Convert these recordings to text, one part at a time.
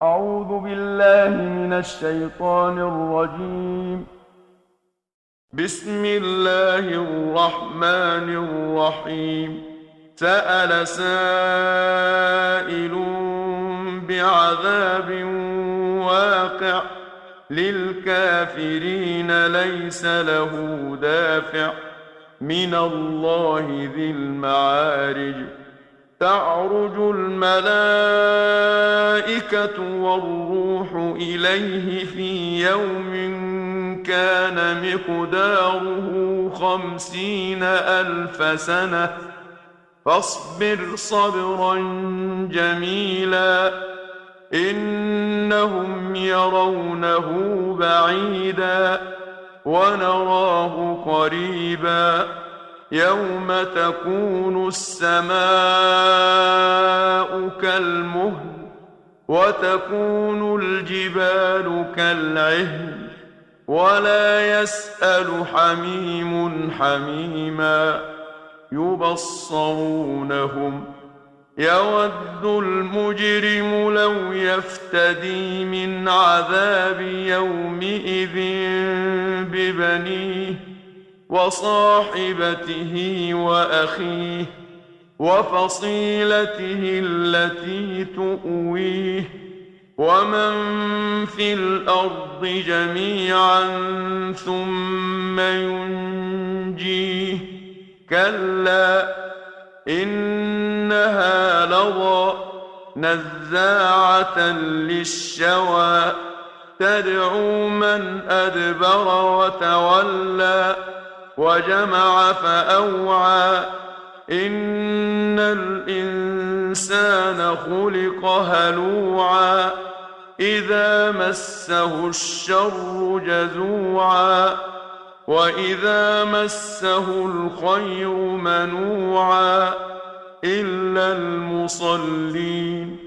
أعوذ بالله من الشيطان الرجيم. بسم الله الرحمن الرحيم. سأل سائل بعذاب واقع للكافرين ليس له دافع من الله ذي المعارج. تعرج الملائكة والروح إليه في يوم كان مقداره 50,000 سنة فاصبر صبرا جميلا إنهم يرونه بعيدا ونراه قريبا يوم تكون السماء كالمهل وتكون الجبال كالعهن ولا يسأل حميم حميما يبصرونهم يود المجرم لو يفتدي من عذاب يومئذ ببنيه وصاحبته وأخيه وفصيلته التي تؤويه ومن في الأرض جميعا ثم ينجيه كلا إنها لظى نزاعة للشوى تدعو من أدبر وتولى وجمع فأوعى إن الإنسان خلق هلوعا إذا مسه الشر جزوعا وإذا مسه الخير منوعا إلا المصلين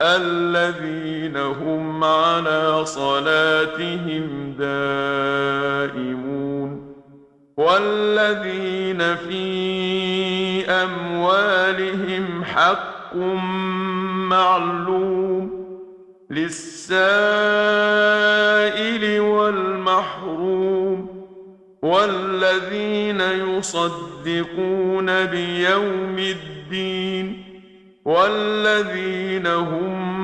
الذين هم على صلاتهم دائمون والذين في أموالهم حق معلوم للسائل والمحروم والذين يصدقون بيوم الدين والذين هم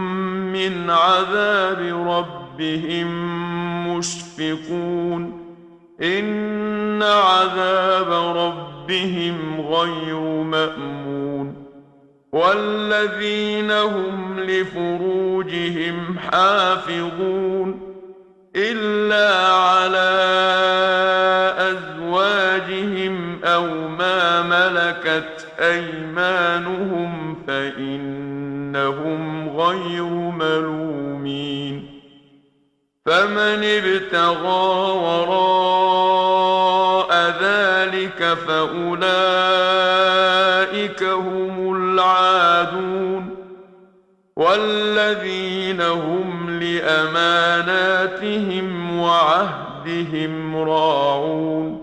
من عذاب ربهم مشفقون إن عذاب ربهم غير مأمون والذين هم لفروجهم حافظون إلا على أزواجهم أو ما ملكت أيمانهم فإنهم غير ملومين فمن ابتغى وراء ذلك فأولئك هم العادون والذين هم لأماناتهم وعهدهم راعون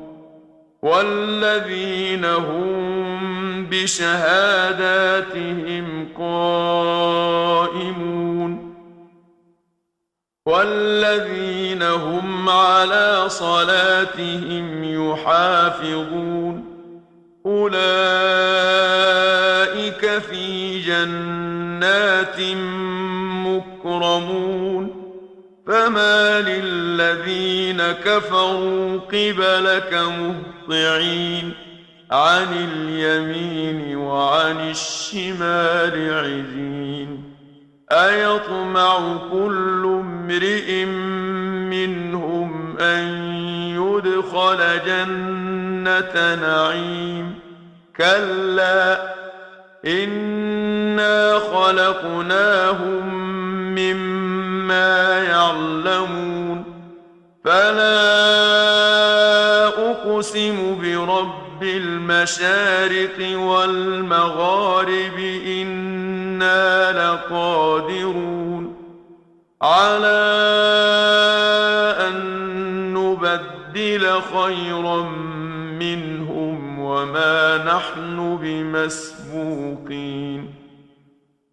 والذين هم بشهاداتهم قائمون والذين هم على صلاتهم يحافظون أولئك في جنات مكرمون فما للذين كفروا قبلك مهطعين عن اليمين وعن الشمال عزين أيطمع كل امرئ منهم أن يدخل جنة نعيم كلا إنا خلقناهم مما يعلمون فلا أقسم برب المشارق والمغارب إنا لقادرون على أن نبدل خيرا منهم وما نحن بمسبوقين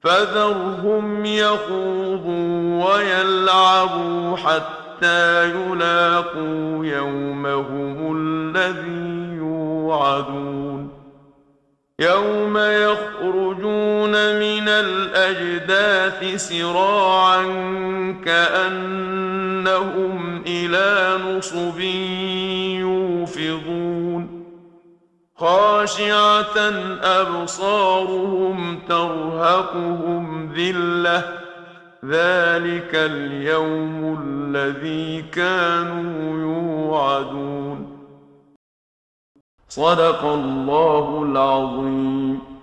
فذرهم يخوضوا ويلعبوا حتى يلاقوا يومهم الذي يوعدون يوم يخرجون من الأجداث سراعا كأنهم إلى نصب يوفضون خاشعة أبصارهم ترهقهم ذلة ذلك اليوم الذي كانوا يوعدون صدق الله العظيم.